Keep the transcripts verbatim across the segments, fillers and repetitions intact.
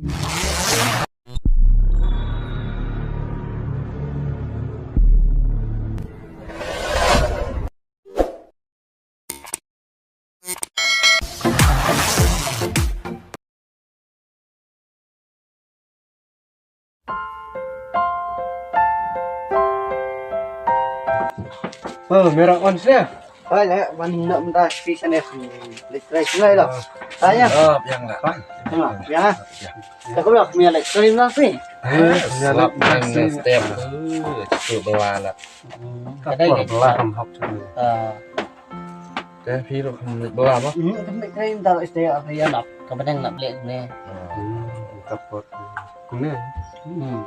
Oh, merah on sih. Hai, leh, ban nok mynta shi sene. Leh try sene lah. Tanya. Oh, biang lah. Tengok, ya. Tak boleh, punya leh try lah sih. Eh, punya leh try sih. Step. Eh, cukup bawah lah. Kadang belah ham hok. Ah. Te phi ruh kham leit bala mo? Hmm, kham leit, kren da leit stay up ïa lap. Ka bneng lap leh ne. Hmm, ka pot. Kumne. Hmm.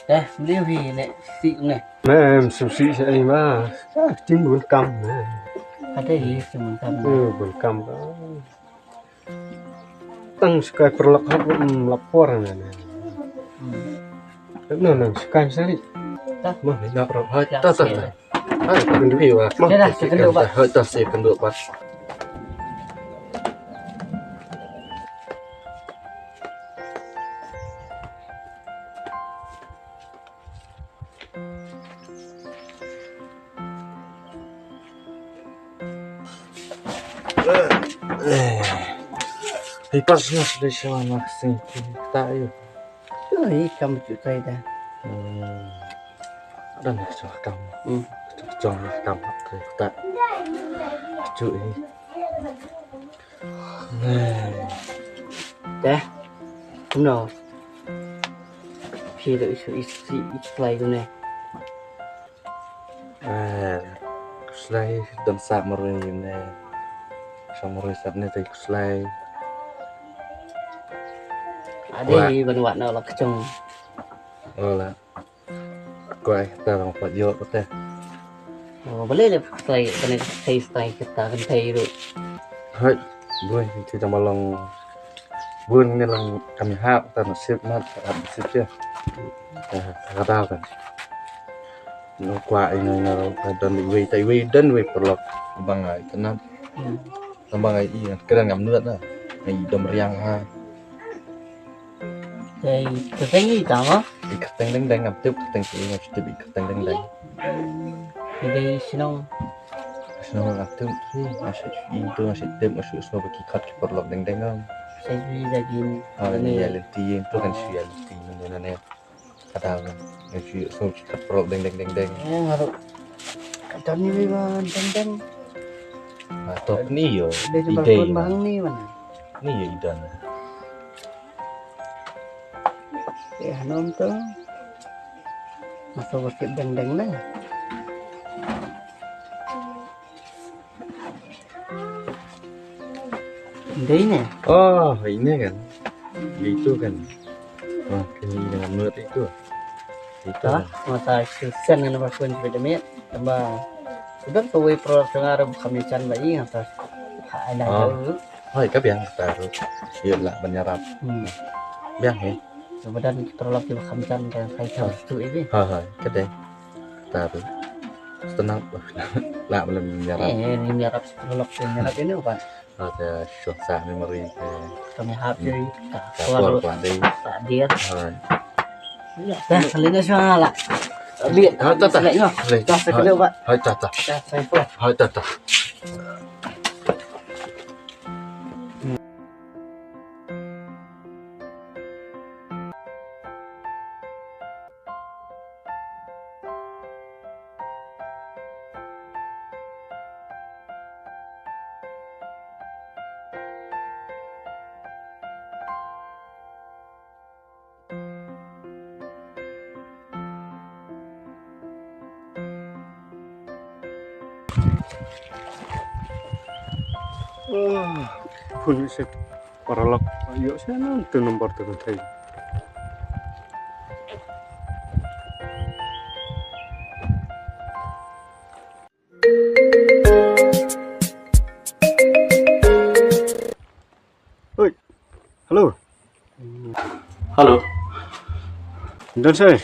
Te mliew hi ne si kumne. Mem sum si sa ai ma. Ah, tim bun kam ne. Ka te hi tim bun kam. Hmm, bun kam ba. Tang skai paralok hap, mm, lapor na na. Hmm. Na na skai sari. Ta. Ma na paralok hai ta ta. Hai kan dui wa. Ma. Dah, dah, kita dulu, Pak. Hai ta se kan dui wa. Eh, eh. Hei, pas na sdei sha na sing ta yu. Oi, kam ju tai da. Hmm. Ada na sdei kam. Hmm. Sdei kam ta. Ju hi. Te. No. Phi ruh i shu i shu i shu lai kumne. Eh, khuslai don sah marwei ne. Sa marwei sah ne te khuslai. Ade hi ban wad na la kchong. Ola. Kwai ta long pat ïoh pat te. Oh, balei le khuslai kane khuslai khuslai kita kan thei ruh. Hai, bun, kita ta ma long. Bun ne long kami hap ta nasib mat, hap nasib je. Eh, ka daw kan. No kwah ïa nga, nga don iwei, ta iwei don iwei paralok. Bang ai tenat. Hmm. Bang ai i kren ngam nut na. Ai dom riang ha. Dei kyrteng i ta mo? I kyrteng deng deng ngam tip kyrteng i ngam tip i kyrteng deng deng. I dei shnong. Shnong ngam tip i ngam tip i tu ngam tip ngam tip shnong ba ki khat ki paralok deng deng ngam. Sa i da gin. Ah, ïa lynti ïa tu kan shu ïa lynti ne ne ne. Kadang ngi shu ïohsngew ki khat paralok deng deng deng deng. Eh, nga ruh. Don ni wei ma deng deng. Ah, to ni ïoh. Dei i dei bang ni man. Ni ïoh i don. Eh, hanom to. Masa ba kit deng deng lah. Dei ne? Oh, ine kan. Itu kan. Oh, kini dengan menurut itu. Itu. Ta, kan. Mata shu send ngan ba kun ba demi. Tamba. Udah tu wei pro tengah ada bukan mechan ba i ngata. Ha, ai na. Oh. Jauh. Hai, ka biang ta ruh. Ïa lah ban ïarap. Hmm. Biang he. Kemudian kita lagi bukan mechan kan kai jauh tu ini. Ha, ha, ka dei. Ta ruh. Tenang. Lah ban ïarap. Eh, ni ïarap, kita lagi ïarap ini bukan. Ada shuh sa memory ke. Kami hap je. Ka por ruh. Ka por dei. Tak dia. Hai. Ya, dah, kali ni shuh lah. Ambil. Ha, ta, ta. Select noh. Boleh. Dah, saya kena buat. Hai, ta, ta. Dah, saya pun. Hai, ta, ta. Ah, phone message paralok. Ïoh sha nan tu nombor tu kan thei. Oi. Hello. Hello. Don sir.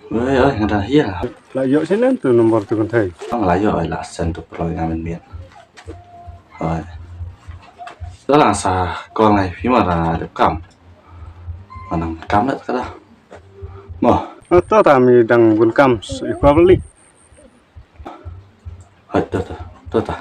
Oi, oi, nga don hiar. La ïoh sha nan tu nombor tu kan thei. Nga la ïoh, oi, la send tu paralok nga mynmiet. Oi. Te la sa call ngai phi ma da dep kam. Manang kam da kada. Mo. To ta mi dang bun kam i kwa balik. Hai to to to ta.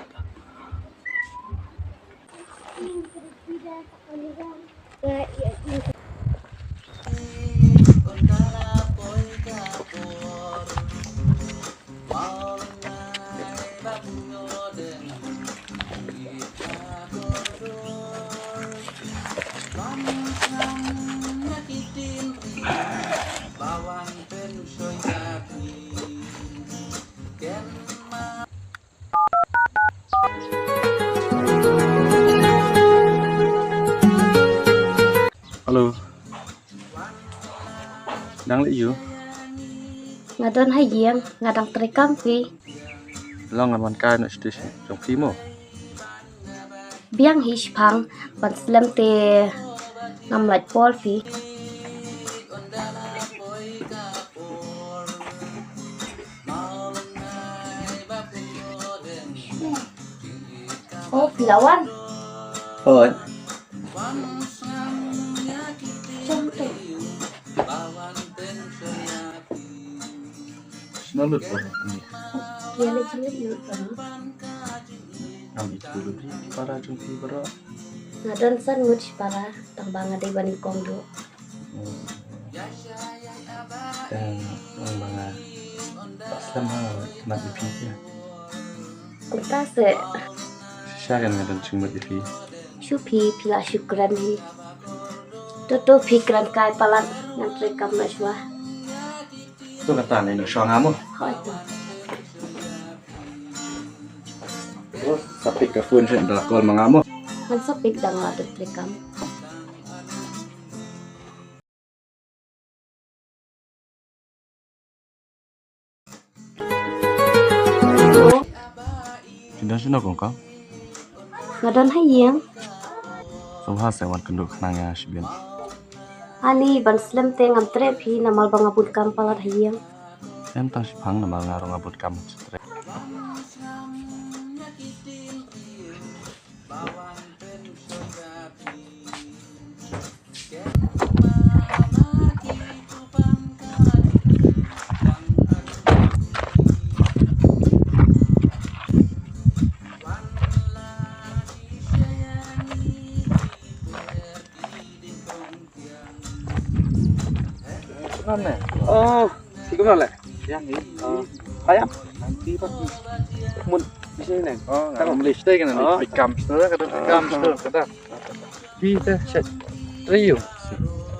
Hello. Dang leh ïu? Nga don ha ïing, nga dang trei kam phi. Long ngan wan kai noh sha station jong phi mo. Biang hi shipang, ban slem te ngam lait pol phi. Oh, phi la wan. Hooid. Shong te. Sngewbha lut ba ni. Ïa le jingit lut ba ni. Ngam ïohi lut hi para jong phi baroh. Nga don san ngut shi para tang ba nga dei ban ïakong duh. Hmm. Tang ba nga slem ha khmat ïa phi. Kumta se. Shisha kan nga don jingmut ïa phi. Shu phi phi la shu kren hi. To to phi kren kai palat ngan trei kam noh shuwa. To kata ne no shong amo. Hooid to. Sa pick ka phone shen da call ma nga mo. Ngan sa pick da nga da trei kam. Phi don shano kong kong? Nga don ha ïing. Sngewbha sa wan kynduh khnang ïa nga shibit. Ani ban slem te ngam treh phi namar ba nga bun kam palat ha ïing. Em tang shipang namar nga ruh nga bun kam sha treh. Nane. Oh, phi kumno le? Yang ni. Oh. Payam. Nanti pak. Mun di sini neng. Oh, nggak mau listrik kan nanti. Oh. Pickup store, kadang pickup store, kadang. Phi te shet. Trio.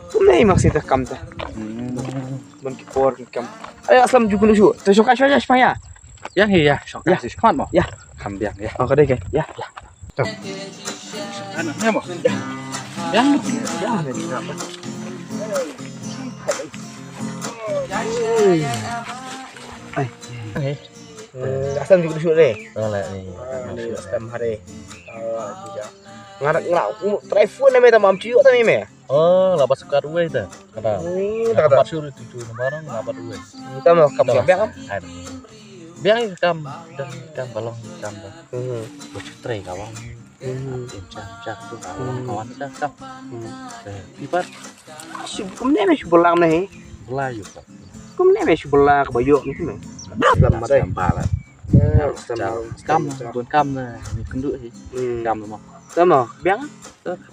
Kumne mak sita kam te. Hmm. Mun ki por ki kam. Ayo aslam jukun usu. Te shoka shoka shpaya. Yang hi ya, shoka si shpaya mo. Ya. Kam biang ya. Oh, kadai ke. Ya. Ya. Tuh. Ano, ya mo. Ya. Yang. Yang. Ai. Ai. Eh, asam juga disuruh deh. Oh, lah ni. Ah, ni asam hari. Ah, juga. Ngarap ngarap. Try phone ni meh, tamam ciuk tadi meh. Oh, labat sukat uwei ta. Kata. Hmm, kata. Labat suruh tuju na barang labat uwei. Kita mau kam biang kam? Biang kam dan kam balong kam. Hmm. Bos try kawang. Hmm. Tim cak cak tu kawang kawan cak cak. Hmm. Eh, ibar. Shu kumne me shu belang ne he. Belang yu ka. Kumne me shu belang ka bayok ni me. Dalam mata. Dalam bala. Kam bun kam ne ni kendu he. Hmm. Kam mo. Kam mo. Biang.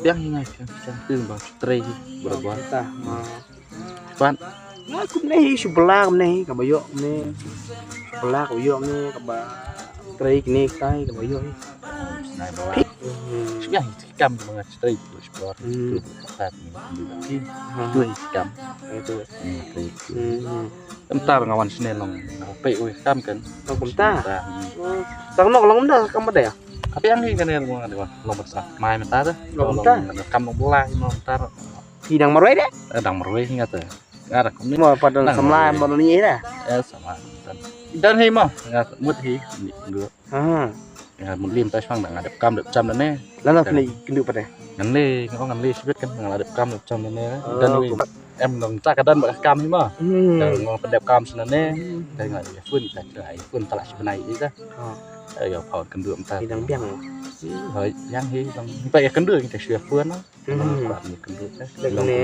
Biang hi ngai biang biang tu bang try hi berbuat. Tah. Pan. Nga kumne hi shu belang ne hi ka bayok ne. Belang ka bayok ne ka ba try ne kai ka bayok hi. Nai ba. Shu biang hi kam bang try tu sport. Hmm. Tu kat ni. Tu hi kam. Itu. Hmm. Entar ngawan sini long. Pe ui kam kan. Long kumta. Sang nok long da kam da ya. Tapi yang ini kan yang long kumta. Mai mentar. Long kumta. Kam long belah mentar. Hi dang marwei de? Eh, dang marwei hi nga te. Nga da kumne. Mo pat dang samla mo ni da. Eh, sama. Dan hi mo, nga mut hi ni go. Ha. Nga mut lim tai sang dang dep kam dep jam ne. Lana ni kendu pat de. Ngan le, nga ngan le sibit kan ngan dep kam dep jam ne. Dan hi. em nong ta ka dan ba ka kam hi ma. Hmm. Ka ngong ka dep kam sna ne. Hmm. Ka nga ya phone ta, ka ya phone ta la shi bnai ita. Oh. Ka ya phone kan du em ta. Ki dang biang. Hoi, yang hi dang. Ni pa ya kan du kita shi phone na. Hmm. Ka ni kan du ta. Dang long ne.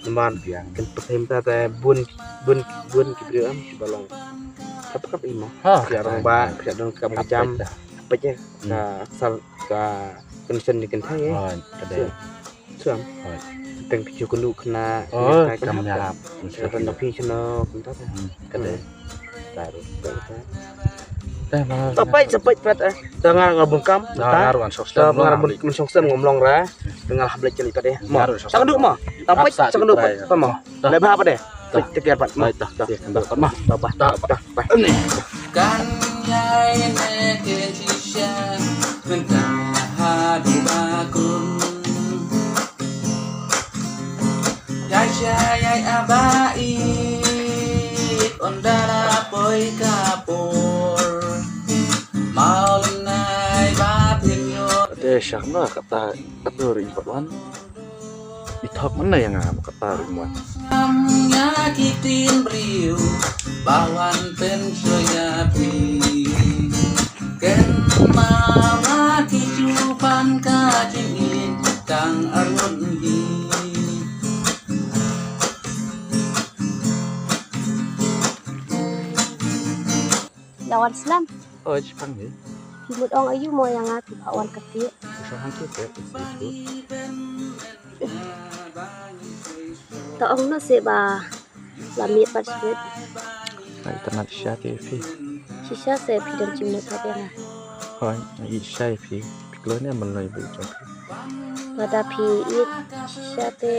Ka Namar biang. Kan pyrthei mynta te bun, bun, bun ki briew em ki ba long. Kap kap imo. Ha, ki arang ba, ki don kam ka jam. Peit ya. Hmm. Ka sal ka condition ni kan thai. Ha, ka dei. Suam. Hoi. Teng phi ju kynduh khynnah, oh, khynnah, kam khynnah, ïarap. Khynnah phi shano, kynta ta. Hmm, ka dei. Hmm. Taruh, taruh, taruh. Teh, ma. Sa peit, sa peit, peit, eh. Ta nga nga bun kam, ta nga ruh ngan shong stem, ta nga ruh ngan shong stem ngam long ra. Ta nga lah blet jali pat deh. Mo. Nga ruh shong stem. Sa kynduh mo. Ta peit, sa kynduh pat, pat mo. Ta. Leh bha pat deh. Ta. Peit, take care pat mo. Baik, ta. Ta. Ta. Ta. Ta. Ta. Ta. Kan ïai ne ke shisha, mynta haduh ba kum. Ïai sha ïai aba it, ynda la poi ka por. Maw lyngngai ba phin ïoh. Te shang na kata, kata ring pat wan. I thok mynne ïa nga ba kata ring wan. Ïa ki ktien briew ba wan pynshoi ïa phi. Kynmaw la ki ju pan ka jingïeit tang arngut hi. La wan slem. Oi, shipang hi. Phi mut ong aïu mo ïa nga phi phah wan kati. Shong hangtu te, it's good. Ta ong na se ba la miet pat shibit. Ai, ta nat shisha te phi. Shisha se phi don jingmut ha ïa nga. Hoi, ïa shisha phi. Phi kloi ne man loi bu jong phi. Lada phi ïeit shisha te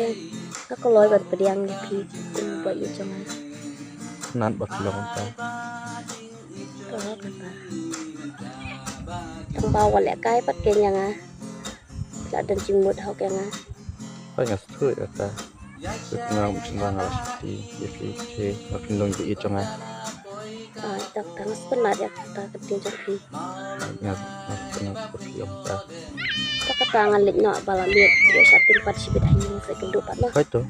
nga kloi ban pdiang ïa phi kum ba ïeit jong nga. Nat ba phi long ta. Ka kata. Tang ba wat lehkai pat kein ïa nga. La don jingmut hok ïa nga. Hoi nga sngewthuh ïa kata. Nga mut sngewbha nga la sngewthuh ïa phi, ïa phi, ba phin long ïa i jong nga. Ah, dak tang sngewtynnat ïa kata ka ktien jong phi. Nga, nga sngewtynnat ïa phi ong ta. Dak kata ngan leit noh ba la miet, ïa sha tim pat shibit ha ïing sa kynduh pat noh. Hoi to,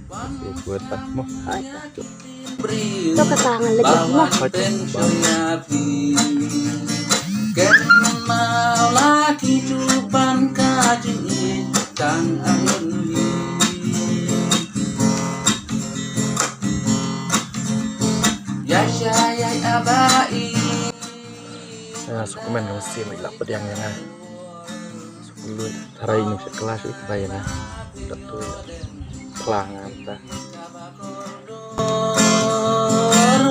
ïa phi pat mo. Hoi to. Dak kata ngan leit noh mo. Hoi to. Kynmaw la ki ju pan ka jingïeit tang arngut hi. Ïa sha ïa aba i. Ïa, shu kmen ka mynsiem i la pdiang ïa nga. Shu kmen tharai ïa nga sha klas i pdiang ïa nga. Katu phla nga mynta.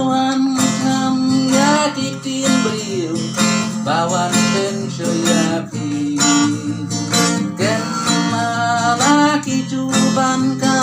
Wan kham ïa ki ktien briew ba wan pynshoi ïa phi. Kynmaw la ki ju ban ka